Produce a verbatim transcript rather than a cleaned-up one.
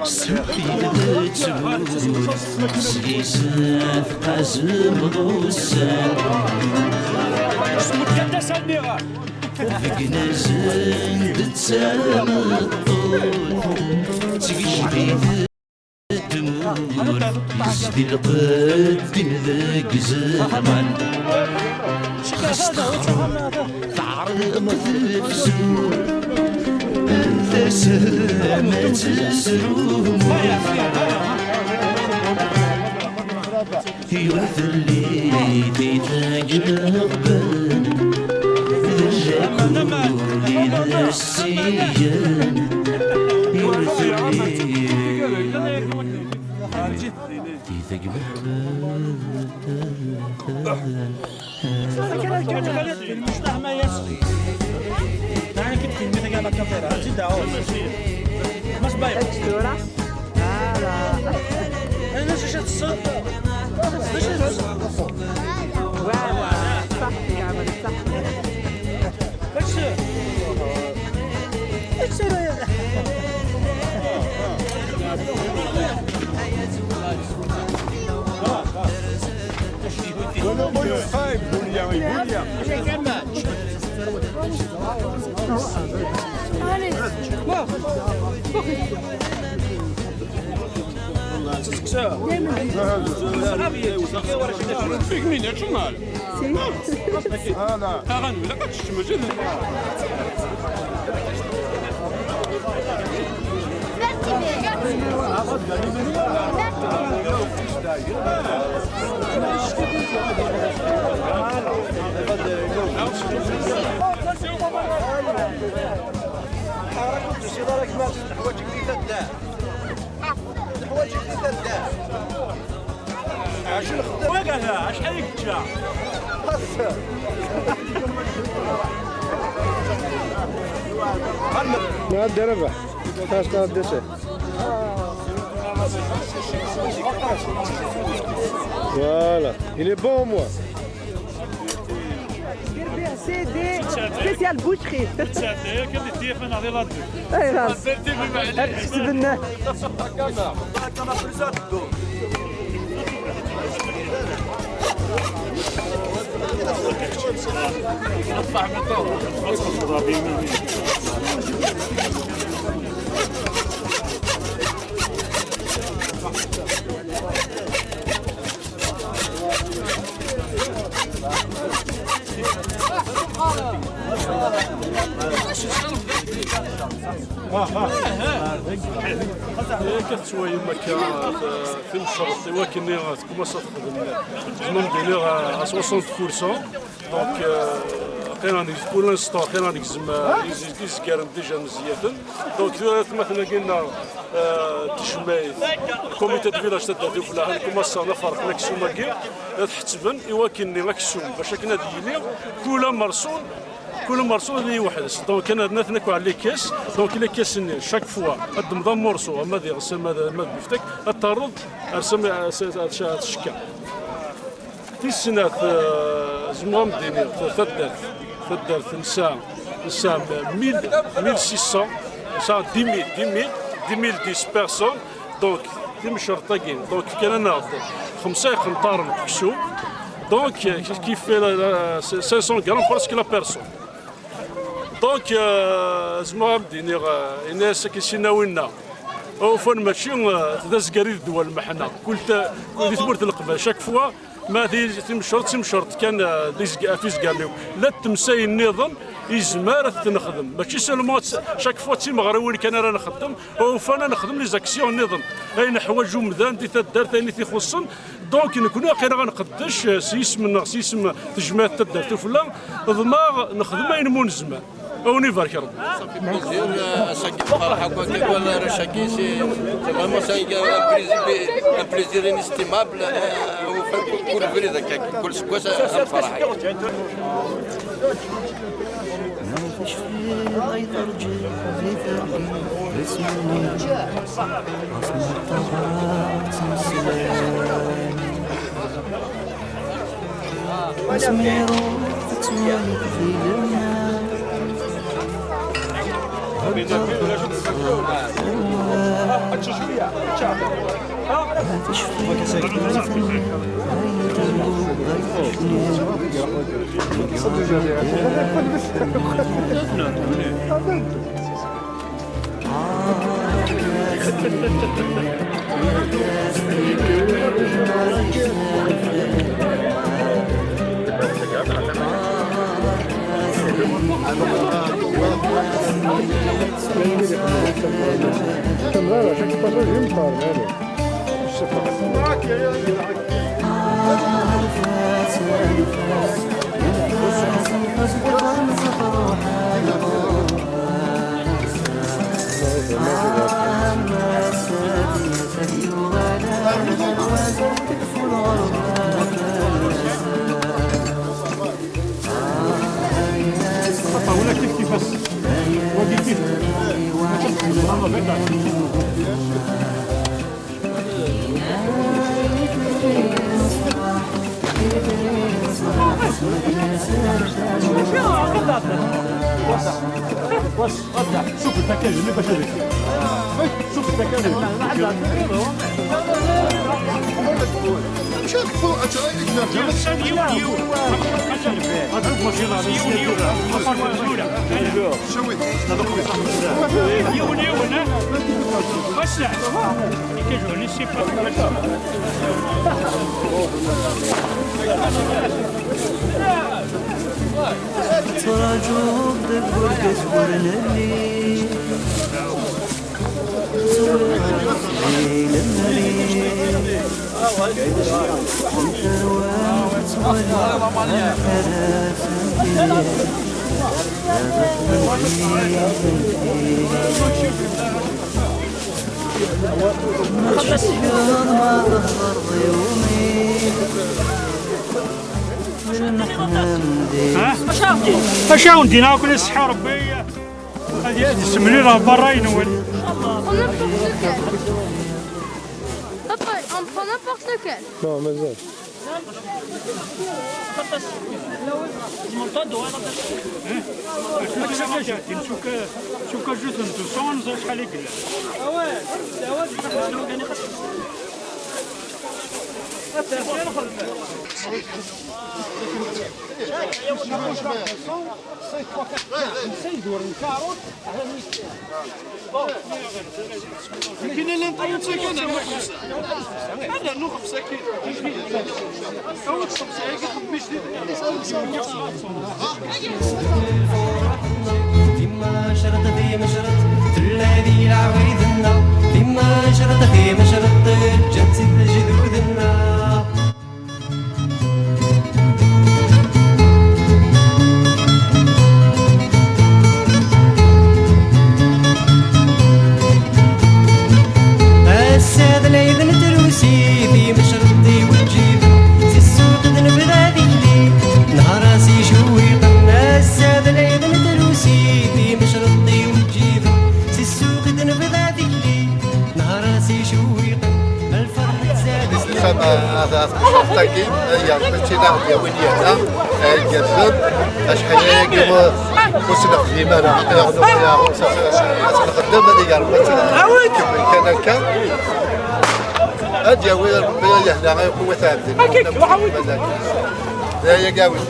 Sbid d tmurt, seg-s tqazem d ussan. Deg nazen d tameṭṭut, ttgejbid tmurt, yezdi lqedd-im deg zzman. Xas teɣreḍ, tɛerḍeḍ tefsut, tasa-m ad tesrumut. Yiwet llit i tgellben, d lakul i d ssigen. Yiwet llit i tgellben. Voilà. صح، يا عمل، صح. Fik min ya čumal. Aɣan wila qed teččem. Rakum tesiḍ ara gma, teḥwaǧ-ik di taddart. Teḥwaǧ-ik di taddart. Acu nxeddem? Wagala, acḥal i yečča? Nɛeddi Rabaḥ. Xas nɛeddi. Voilà. Il est bon, moi. C'est des spécial boucherie. Ay, la. Ad ḥesben. Akka tettwayem akka, timceṛt i wakken tkumaṣ ad texdem, zman d-iniɣ à soixante pour cent. Donc, euh, aql-aɣ nekk, pour l'instant, aql-aɣ nekzem, euh, iz-, izgaren déjà mezziyaten. Donc, tura atmaten-agi-nneɣ, euh, tejmaɛt, comité de village Taddart Ufella, ad nkumaṣṣa ad ferqen aksum-agi, ad ḥettben i wakken aksum, bac akken ad yili kul amerṣun, kul amerṣun ad yili weḥd-s. Donc, ad naten akk les caisses. Donc, les caisses-nni, chaque fois, ad d-temḍ amurṣu, ama d iɣes, ama d, ama d biftek, ad terreḍ ar s-, ar s-, ar s-, ar tcekka. Tis snat, eh, zemreɣ ad m-d-iniɣ, ta-, taddart, taddart nesɛa, nesɛa mille, mille six cents, nesɛa dix mille, dix mille, dix mille dix personnes, donc, timceṛt-agi, donc, fkan-aneɣ-d xemsa iqenṭaren n uksum, donc, eh, qui, qui fait la, la, cinq cents grammes presque la personne. Donc, eh, zemreɣ ad m-d-iniɣ, eh, ini-as akken sin-a winna, awufan mačči, eh, d azgar i d ddwa lmeḥna. Kul ta-, kul di tmurt n Leqbayel, chaque fois, ma di timceṛt, timceṛt kan, eh, di zg-, ɣef izgaren-iw. La d temsayin nniḍen, izmer ad t-nexdem. Mačči seulement ad tt-, chaque fois d timeɣriwin kan ara nxeddem, awufan ad nexdem les actions nniḍen. Ayen ḥwaǧ umdan di taddart, ayen i t-ixuṣṣen. Donc, nekkni aql-aɣ ad nqeddec, eh, s yisem-nneɣ, s yisem tejmaɛt Taddart Ufella, ḍmeɣ nexdem ayen mu nezmer. Ad wen-ibarek Rebbi. Plaisir, eh, ass-agi lferḥ akk akka, wala arrac-agi, c'est, c'est vraiment, c'est un, un plaisir, un plaisir inestimable, eh, ufan kul, kul brid akka, kul seggas, eh, lferḥ. Ma tecfiḍ ay terǧiḍ di tergin, isem-nni, ɣas ma ṭṭaɣ ad tettmeslay. Asmi ruḥ tettwaliḍ di lemna. Papa, ولا كيف كيفاش؟ ولا كيف كيف؟ واش؟ شوف الفكاهة اللي باش هذيك. شوف الفكاهة اللي. Ttṛaǧuɣ deg urgaz ur nelli. Ttwaliɣ di lemri. Tarwa tettwali. ها؟ اش هون دينا كل الصحة ربي. هذه هذه السمنة راه برا ينول. Papa, on prend n'importe lequel. Non, mais ça. شوف شوف شوف شوف جوج انتو صون زوج شحال يقلع. كاين اللي نطيب ساكن، انا نخبز ساكن. او تخبز هيك، تخبز جديد. Di Mecret, di Mecret, tella di lɛawid-nneɣ. Di Mecret, di Mecret, ǧǧan-tt-id lejdud-nneɣ. Ass-a d lɛid n trusi, di Mecret d iweǧǧiden, si ssuq d nebda tikli, nehṛ-as icewwiqen. Ass-a d lɛid n trusi, di Mecret d iweǧǧiden, si ssuq d nebda tikli, nehṛ-as icewwiqen. Lxedma, hada, hada taqcict-agi, ay, mačči d aɣ-d-yawin yerna, ay, yersen, acḥal ayagi ur, ur s-nexdim ara, aql-aɣ nuɣal ar ɣur-s, as-, as-, as-nxeddem, ad iger, ad ikemmel kan akka. Ad yawi Rebbi, ay ahla, ay quwwet ɛebdi. D ayagi a win.